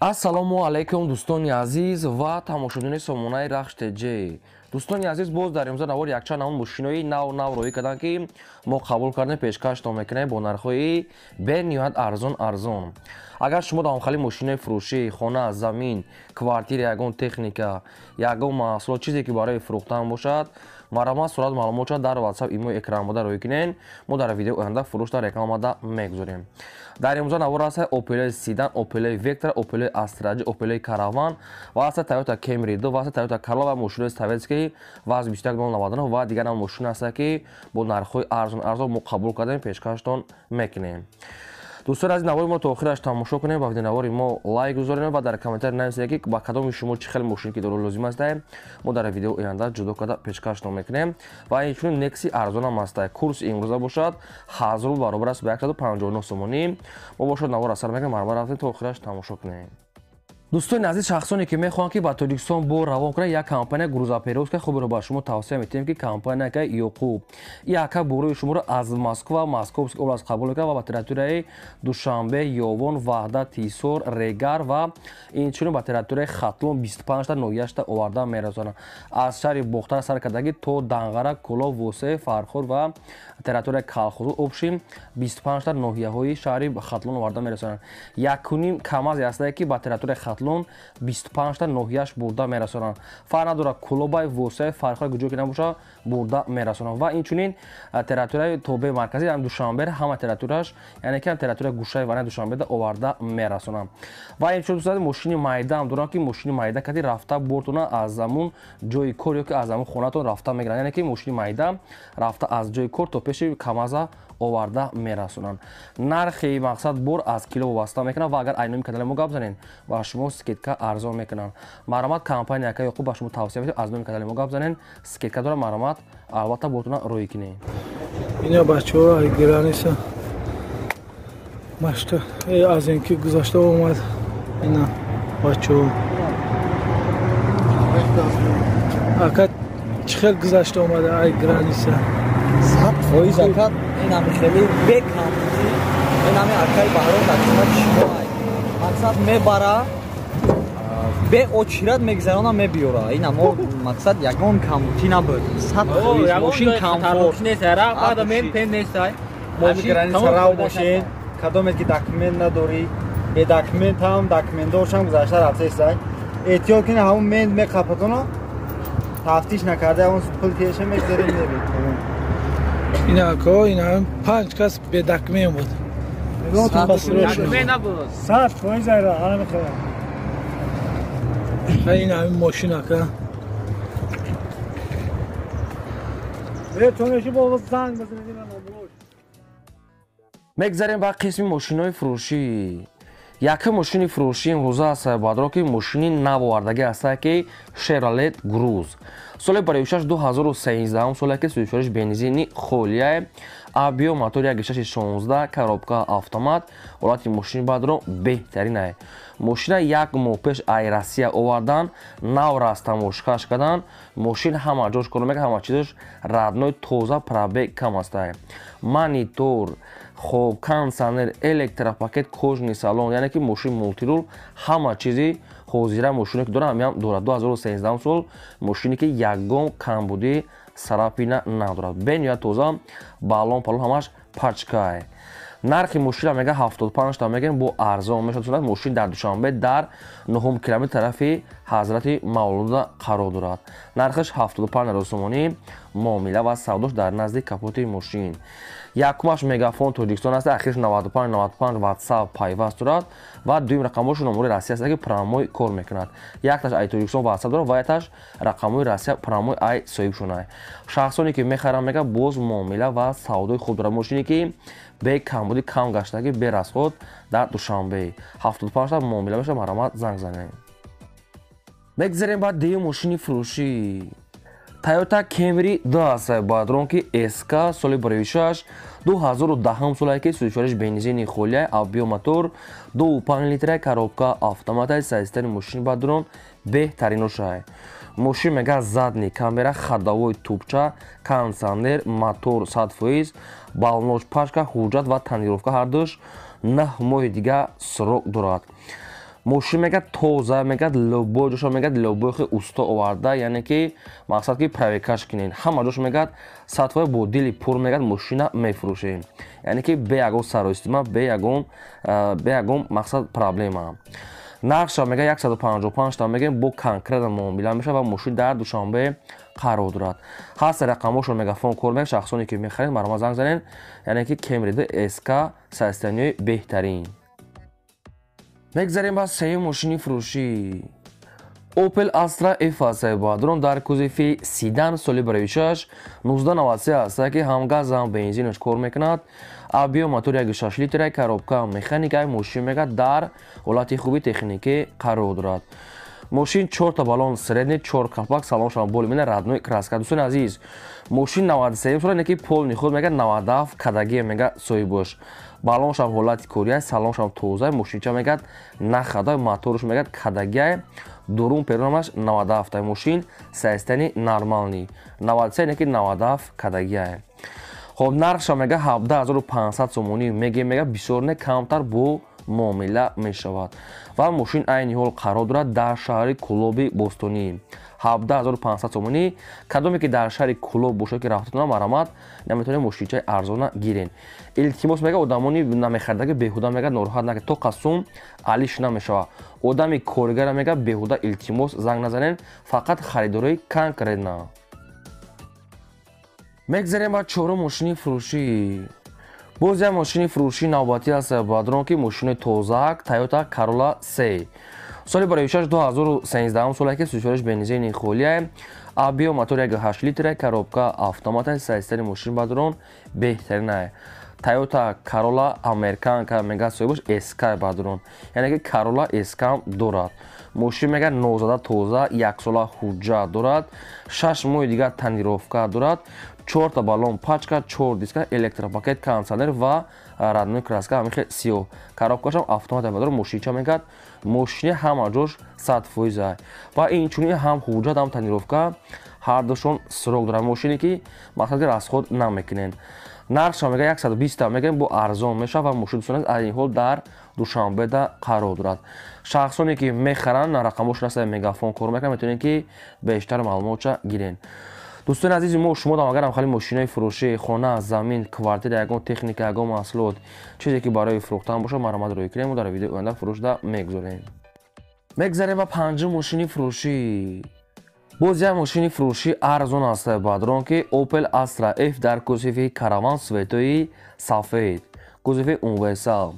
Ассалому алайкум, дӯстони азиз ва тамошобинони сомонаи Рахш ТЖ. Дӯстони азиз, боз дар имрӯза навор якчанд намуд мошинои нав нав роҳӣ карданд, ки мо қабул кардем, пешкаштон мекунем бо нархҳои бениҳоят арзон арзон. Агар шумо дар ҳамхали мошинои фурӯшӣ, хона, замин, квартира, ягон техника, ягон маҳсулот, чизе ки барои фурӯхтан бошад, марҳамат, сурат маълумотша дар WhatsApp, имо экран буда роҳӣ кунед. Мо дар видеои оянда фурӯшта рекламада мегузорем. Дар имрӯза навор аст Opel Sedan, Opel Vectra, Opel Astra J, Opel Caravan ва аст Toyota Camry 2 ва аст Toyota Corolla ва мошинои советский ВАЗ 2199 ва дигар ҳам мошин аст, ки бо нархҳои арзон арзон мо қабул кардем, пешкаштон мекунем. Дӯстони азиз, навори мо то охираш тамошо кунем ва навори мо лайк гузорем ва дар комментар нависед, ки ба кадоми шумо чӣ хел мошин ки дору лозим аст, мо дар видео оянда ҷудо карда пешкаштон мекунем. Ва инчунин Некси арзонам аст. Курси имрӯза бошад 1000 рубл, баробар аст ба 159 сомонӣ. Мо бошад навор асар мекунем, марҳамат, рафтем, то охираш тамошо кунем. Дӯстони азиз, шахсоне ки мехоҳанд, ки ба Тоҷикистон бор равон кунанд, як компания грузоперевозка хуберо ба шумо тавсия метиҳем, ки компания Ёқуб. Яка борои шуморо аз Москва, Московский область қабул мекунад ва ба территорияи Душанбе, Ёвон, Ваҳдат, Ҳисор, Регар ва инчунин ба территорияи Хатлон 25та ноҳияшта оварда мерасонад. Аз шаҳри Бохтар сар кардагӣ то Данғара, Кӯлоб, Восеъ, Фархор ва территорияи Калхозу, общем 25та ноҳияҳои шаҳри Хатлон оварда мерасонад. Якуним КамАЗе ҳастае, ки ба территорияи Хатлон 25та ноҳияш бурда мерасонанд. Фарқ надорад, Кӯлобай, Восеъ, Фархор, куҷо ки набошад, бурда мерасонанд. Ва инчунин территорияи тобеи марказӣ, яъне Душанбе, ҳама территорияш, яъне ки территорияи гӯшаи вараи Душанбеда оварда мерасонанд. Ва инчунин, дӯстон, мошини майда ҳам доранд, ки мошини майда кати рафта бортона аз ҳамун ҷои кор ё ки аз ҳамун хонатон рафта мегиранд, яъне ки мошини майда рафта аз ҷои кор то пеши КамАЗа оварда мерасонанд. Нархи мақсад бор аз кило вобаста мекунад ва агар айноми канали мо гап занед, ба шумо скидка арзон мекунанд. Марҳамат, компания ака Ёқуб ба шумо тавсия медиҳем, аз номи канали мо гап занед, скидка дорад. Марҳамат, албатта бортона роҳӣ кунед. Ина, бачаҳо, ай граница машта аз ин ки гузашта омад. Ина, бачаҳо, ака, чӣ хел гузашта омада ай граница? 100%, ака, инами хеле бекамбудӣ, инами акаи Баҳром дар хизмати шумо ай. Мақсад, мебара, беочират мегузарона, мебиёра. Ина мо, мақсад, ягон камбудӣ набуд, 100%. Мошин комфорт. Граница рав мошин, кадоме ки документ надорӣ, бе документ ҳам, документдоршам гузашта рафтаистай. Эҳтиёт кунед, ҳамун мент меқапатона, тафтиш накарда ҳамун пул теша мегузарем, мебин. Ина, ако, ина панҷ кас бе документ буд. 100% айра ҳама мехоҳам. Ина ҳамин мошин, ака. Метонеши бо занг бизанед. Мегзарем ба қисми мошинои фурӯшӣ. Якум мошини фурӯшӣ имрӯза аст, бадро, ки мошини навовардагӣ ҳастае, ки Шевролет Груз, соли барои 2013 соле, ки сӯзишвориш бензини холияе, объём мотор 1,6 16, коробка автомат. Ҳолати мошини бадро беҳтаринае. Мошина як моҳ пеш ай Россия овардан, нав растамошкаш кардан. Мошин ҳама ҷош кор мекунад, ҳама чизаш родной, тоза, пробег кам астае. Монитор, хоб, кондиционер, электропакет, кожаный салон, яъне ки мошин мультирул, ҳама чизи ҳозира мошине ки дорад, ҳамиам дорад. 2013 сол мошине, ки ягон камбудӣ, царапина надорад, бениҳоят тоза, баллон палон ҳамаш пачкае. Нархи мошина мега 75 та мегӯем, бо арзон мешавад. Мошин дар Душанбе, дар нуҳум километр, тарафи Ҳазрати Мавлуда қарор дорад. Нархаш 75 ҳазор сомонӣ, муомила ва савдош дар назди капоти мошин. Якумаш Мегафон Тоҷикистон аст, ахирш 95 95, WhatsApp пайваст дорад ва дуюм рақамҳошо номери Россия аст, ки прямой кор мекунад. Якташ ай Тоҷикистон WhatsApp дорад ва якташ рақамҳои Россия прямой ай соҳибшонай. Шахсоне ки мехаранд, мега, боз муомила ва савдои хуб дорад. Мошине ки бе камбуди, кам гаштагӣ, бе расход, дар Душанбе 75 та муомила мешавад. Марҳамат, занг занед. Мегзарем ба дуюм мошини фурӯшӣ. Toyota Camry 2 аст, бадрон, ки SK, соли бароишаш 2010 соле, ки сӯзишвориш бензини холия, объём мотор 2,5 литра, коробка автомата. Состояние мошин, бадрон, беҳтариношай. Мошин мега задний камера, ходовой тубча, кондиционер, мотор 100%, баллонош пачка, ҳуҷҷат ва тонировка ҳардуш 9 моҳи дига срок дорад. Мошин мегад тоза, мегад любой ҷоша, мегад любой хи уста оварда, яъне ки мақсад ки проверкаш кунен. Ҳама ҷош мегад 100% бо дили пур мегад мошина мефурӯшем. Яъне ки бе ягон сароистима, бе ягон мақсад проблема. Нархша мега 155 та мегем, бо конкретно муомила мешавад ва мошин дар Душанбе қарор дорад. Ҳаст рақамошон мегафон кор мекунад, шахсоне ки мехаред марҳамат занг занед, яъне ки Camry SK состоянияи беҳтарин. Мегзарем ба сеюм мошини фурӯшӣ. Opel Astra F аст бадрон дар кузови седан соли 2006 1993 аст, ки ҳам газ ҳам бензинаш кор мекунад. Объем мотор 1.6 литра, коробка механика, мошин мега дар ҳолати хуби техникӣ қарор дорад. Мошин 4 та баллон средний, 4 калпак, салоншам более-менее родной краска. Дӯстони азиз, мошин 93 сола, неки полный худ мега 97 кадагия мега соҳибош. Баллоншам ҳолати кория, салоншам тоза, мошинча мегад нахада, моторш мегад кадагия, дурун перонамаш 97. Мошин состояние нормальный. 93 неки 97 кадагия. Хоб нархша мега 17500 сомонӣ меге, мега бисёр не камтар бо муомила мешавад. Ва мошин айни ҳол қарор дорад дар шаҳри Кулоби Бостонӣ. 17500 сомонӣ. Кадоме ки дар шаҳри Кулоб бошад ки рафтатона марҳамат, наметавонед мошинчаи арзона гирен. Илтимос мега одамони намехаридаги беҳуда мега нороҳат накунед, то қасум алиш намешавад. Одами коригара мега беҳуда илтимос занг назанед, фақат харидорои конкретно. Мегзарем ба чорум мошини фурӯшӣ. Боз як мошини фурӯшии навбатӣ аст бадрон, ки мошини тозаак Toyota Corolla 3. Соли 2006 2013 соле ки сӯзишвориш бензини холия, объем мотор 1.8 литра, коробка автомат, состояние мошин бадрон беҳтарин. Toyota Corolla американка мега соҳибаш SK бадрон, яъне ки Corolla SK дорад. Мошин мега нозада тоза, яксола ҳуҷҷат дорад, 6 моҳи дигар тонировка дорад, 4 та баллон пачка, 4 диска, электропакет, кондиционер ва родной краска ҳамин хел сиёҳ. Коробкашам автомат бадрон, мошинча мегад мошини ҳама ҷош 100%. Ва инчунин ҳам ҳуҷҷат ҳам тонировка ҳардушон срок дорад. Мошине ки мақсад ки расход намекунед. Нархша мега 120 та мегӯем, бо арзон мешавад ва мошин дӯстон аз ин ҳол дар Душанбеда қарор дорад. Шахсоне ки мехаранд, рақамошон аст мегафон кор мекунад, метавонед ки бештар маълумотша гирен. Дӯстони азизи мо, шумо дам агарам хали мошинои фурӯшӣ, хона, замин, квартира, ягон техника, ягон маҳсулот, чизе ки барои фурӯхтан бошад, марҳамат рӯй кунем, мо дар видеои оянда фурӯшда мегузорем. Мегзарем ба панҷум мошини фурӯшӣ. Боз як мошини фурӯшӣ арзон аст бадрон, ки Opel Astra F дар кузови караван светои сафед, кузови универсал.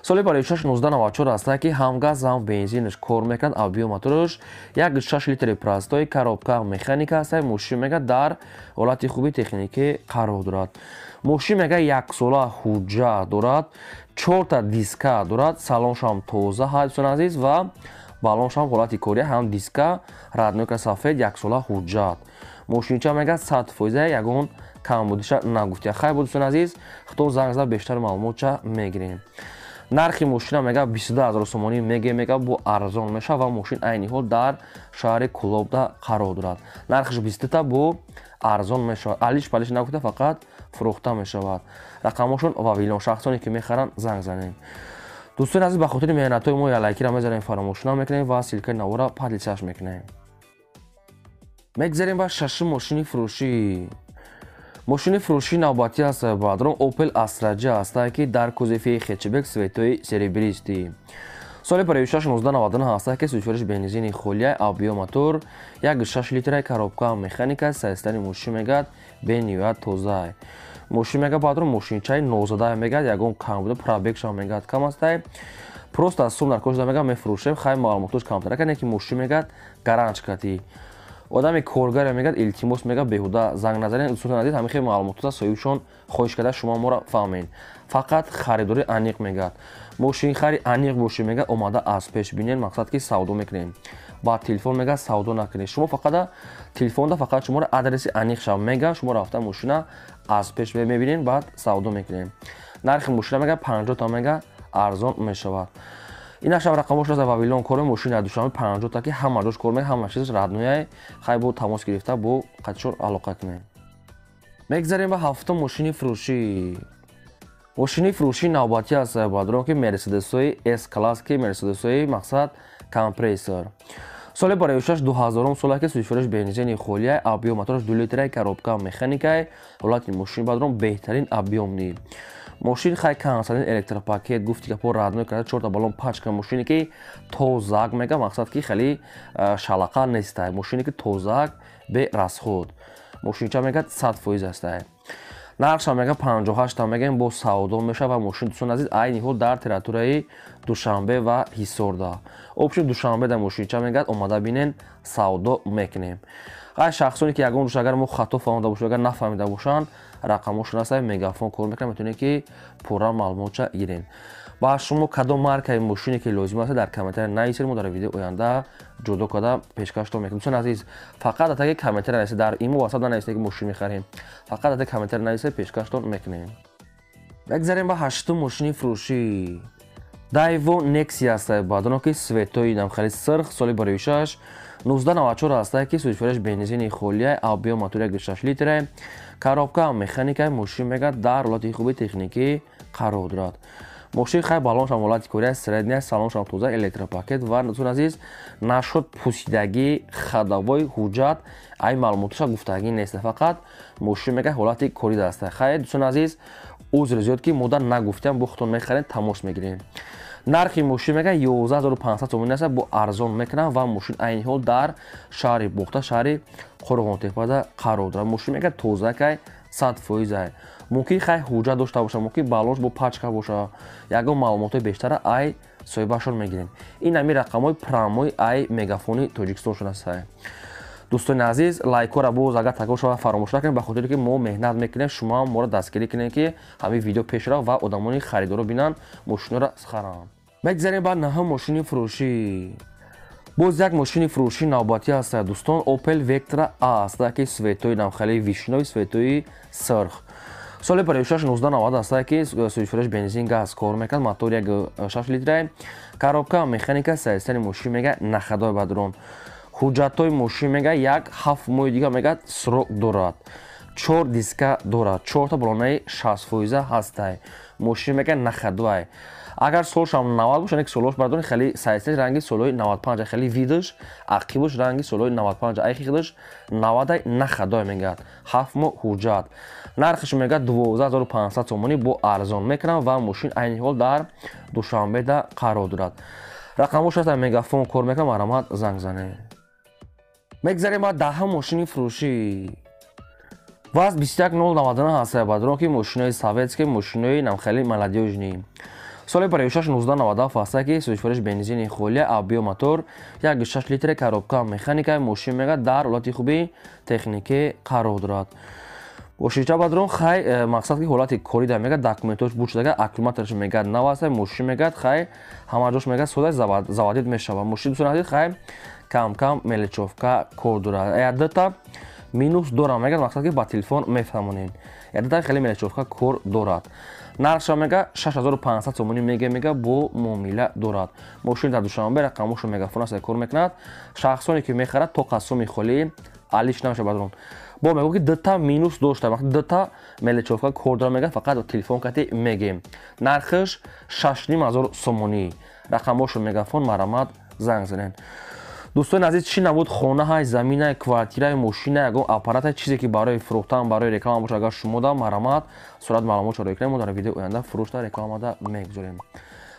Соли 2006 1994 аст, ки ҳам газ ҳам бензинаш кор мекунад, объем мотораш 1.6 литри простой, коробка механика аст, мошин мега дар ҳолати хуби техникӣ қарор дорад. Мошин мега яксола ҳуҷҷат дорад, 4 та диска дорад, салоншам тоза ҳаст дӯстони азиз ва баллоншам ҳолати кория, ҳам диска роднойка сафед, яксола ҳуҷҷат. Мошинча мега 100% ягон камбудиша нагуфтия. Хайр буд дӯстони азиз, худтон занг зада бештар маълумотча мегирем. Нархи мошина мега 22000 сомонӣ меге, мега бо арзон мешавад ва мошин айни ҳол дар шаҳри Кулобда қарор дорад. Нархиш 22 та бо арзон мешавад. Алиш палиш нагуфта, фақат фурӯхта мешавад. Рақамошон Вавилон. Шахсоне ки мехаранд занг занед. Дӯстони азиз, ба хотири меҳнатҳои мо як лайкира мезанем, фаромӯш намекунем ва ссылкаи навора поделитьсяш мекунем. Мегзарем ба шашум мошини фурӯшӣ. Мошини фурӯшии навбатӣ аст бадрон Opel Astra J аст, ки дар кузови хэтчбек светои серебристый. Соли 2006 1999 аст, ки сӯзишвориш бензини холия, объем мотор 1.6 литра, коробка механика, состояние мошин мегад бениҳоят тоза. Мошин мега бадрон мошинчаи нозада мегад, ягон кам буда, пробегшам мегад кам аст. Просто аз сум дар кошда мега мефурӯшем, хай маълумотош камтар, не ки мошин мегад гаранч кати. Одами коргаре мегад илтимос мега беҳуда занг назанед. Дӯстони азиз, ҳамин хел маълумотро соҳибшон хоҳиш карда шумо моро фаҳмед. Фақат харидори аниқ мегад. Мошинхари аниқ бошед мега омада аз пеш бинед, мақсад ки савдо мекунем. Ба телефон мега савдо накунед. Шумо фақат телефонда фақат шуморо адреси аниқ шав мега, шумо рафта мошина аз пеш мебинед, баъд савдо мекунем. Нархи мошина мега 50 та мега арзон мешавад. Ин ашав рақамош аз Вавилон кор мошина Душанбе 50 та ки ҳама ҷош кор мекунад, ҳама чизаш роднояй. Хай бо тамос гирифта бо қатишон алоқа кунем. Мегзарем ба ҳафтум мошини фурӯшӣ. Мошини фурӯшии навбатӣ аст бадрон, ки Мерседесҳои С класс, ки Мерседесҳои мақсад компрессор. Соли барои 2000 сола, ки сӯзишвориш бензини холия, объём мотораш 2 литра, коробка механикай, ҳолати мошин бадрон беҳтарин, объёмный. Мошин хай кансалин, электропакет, гуфти гапо родной карда, чорта баллон, пачка. Мошине ки тозак мега, мақсад ки хеле шалақа нестай. Мошине ки тозак, бе расход. Мошинча мега 100% ҳастай. Нархша мега 58 мегем, бо савдо мешавад. Ва мошин, дӯстон азиз, айни ҳол дар территорияи Душанбе ва Ҳисорда. Общем, Душанбеда мошинча мегӯяд, омада бинен, савдо мекунем. Ай шахсоне ки ягон рӯз агар мо хато фаҳмида бошем, агар нафаҳмида бошанд, рақамошон ҳаста, Мегафон кор мекунад, метавонед ки пурра маълумотша гирен. Ба шумо кадом маркаи мошине ки лозим аст, дар комментария нависед, мо дар видеои оянда ҷудо карда пешкаштон мекунем. Дӯстони азиз, фақат дар таги комментария нависед, дар имо, ватсап нанависед, ки мошин мехарем. Фақат дар таги комментария нависед, пешкаштон мекунем. Бигзарем ба ҳаштум мошини фурӯшӣ. Дайво Нексия аст баъдоно, ки цветои намхали сирх, соли барои 1994 ҳастае, ки сӯзишвориш бензини холия, объём мотор 1,6 литра, коробка механика. Мошин мега дар ҳолати хуби техникӣ қарор дорад. Мошин хай баллоншам ҳолати корея средняя, салоншам тоза, электропакет. Ва дӯстон азиз, нашуд пусидагӣ, ходовой, ҳуҷҷат, ай маълумоташа гуфтагӣ нест, фақат мошин мега ҳолати корӣ даста. Хай, дӯстон азиз, узри зиёд, ки модар нагуфтям, бо худтон мехарем, тамос мегирем. Нархи мошин мега 11 500 сомонӣ аст, бо арзон мекунам. Ва мошин айни ҳол дар шаҳри Бохта, шаҳри Қурғонтепада қарор дорад. Мошин мега тозакай, 100%-ай. Мумкин хай ҳуҷҷат дошта боша, мумкин баллонш бо пачка боша, ягон маълумотҳои бештара ай соҳибашон мегирем. Ин ами рақамҳои прямой ай Мегафони Тоҷикистоншон астай. Дӯстони азиз, лайкҳоро боз агар такрор шава, фаромӯш накунед, ба хотире ки мо меҳнат мекунем, шумоам моро дастгирӣ кунед, ки ҳамин видео пеш рав ва одамони харидоро бинанд, мошиноро харанд. Мегзарем ба наҳум мошини фурӯшӣ. Боз як мошини фурӯшӣ навбатӣ аст, дӯстон, Opel Vectra A аст, ки цветои намхали вишнёвый, цветои сирх, соли 56 1990 аст, ки сӯзишвориш бензин, газ кор мекунад, мотор 1,6 литра, коробка механика. Состояние мошин мега на ходовой бадрон. Ҳуҷҷатҳои мошин мега як 7 моҳи дига мега срок дорад, чор диска дорад, чорта баллонаи 60% ҳастай. Мошин мега на ходовой. Агар солшам 90 бошад, ки солош бардори, хеле состояние ранги солҳои 95, хеле видаш ақибаш ранги солҳои 95, айхи худаш 90, на ходовой мегӯяд, 7 моҳ ҳуҷҷат. Нархаш мегӯяд 12 500 сомонӣ, бо арзон мекунам. Ва мошин айни ҳол дар Душанбеда қарор дорад. Рақамош ҳаст, Мегафон кор мекунам, марҳамат, занг занед. Мегзарем ба даҳум мошини фурӯшӣ. ВАЗ 21099 ҳаст бадрон, ки мошинои советский, мошинои намхели молодёжный, соли 56 1997 аст, ки сӯзишвориш бензини холия, объём мотор 1,6 литра, коробка механика. Мошин мега дар ҳолати хуби техникӣ қарор дорад. Мошинча бадрон хай мақсад ки ҳолати корӣ да мега, документош буд шудага, аккумуляторш мега нав аст. Мошин мегӯяд хай ҳама ҷош мега сода, заводить мешавад. Мошин, дӯстон азиз, хай кам-кам мелочёвка кор дорад, якдата минус дорам мега, мақсад ки ба телефон мефаҳмонем, якдата хеле мелочёвка кор дорад. Нархша мега 6500 сомонӣ мега, бо муомила дорад. Мошин дар Душанбе, рақамошо Мегафон аст, кор мекунад. Шахсоне ки мехарад, то қасоми холӣ алиш намешавад бадрон. Бо мегӯ ки дута минус дошта, дута мелочёвка кор дора, мега фақат телефон кати мегем. Нархаш 6500 сомонӣ, рақамошо Мегафон, марҳамат, занг занед. Дӯстони азиз, чӣ набуд: хонаҳай, заминай, квартираи, мошина, ягон аппарата, чизе ки барои фурӯхтан, барои реклама бошад, агар шумо да, марҳамат, сурат маълумотшо роӣ кунед, мо дар видеои оянда фурӯшта, рекламада мегузорем.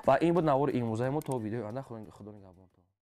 Ва ин буд навори имрӯзаи мо. То видеои оянда, Худо нигаҳбонтон.